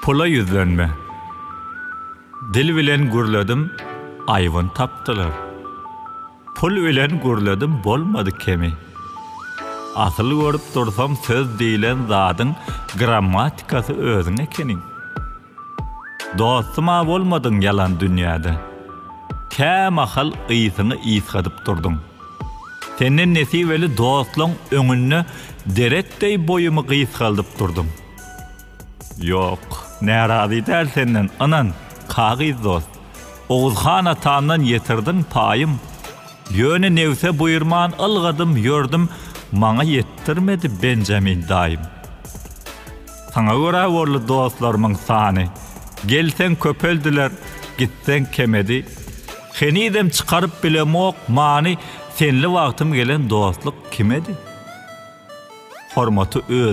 Pula ýüzlenme. Dil bilen gürledim, aýbyn tapdylar. Pul bilen gürledim bolmady kemi. Asyl görüp dursam söz diýlen zadyň grammatikasy özüň ekeniň. Dostum-a bolmadyň ýalan dünýäde. Kä mahal ysyňy ysgadyp durduň. Senden nesibeli dostlaň öňünde derek deý boýumy gysgaldyp durdum. Ýok, närazy däl senden, ynan, kagyz dost. Oguz han atamdan ýetirdiň paýym. Ýöne nebse buýurman ylgadym ýördüm, maňa ýetdirmedi Benjamin daýym. Saňa görä boldy dostlarymyň sany. Gelseň köpeldiler, gitseň kemedi. Henizem çykaryp bilemok many, senli wagtym gelen dostluk kimedi? Hormaty öz.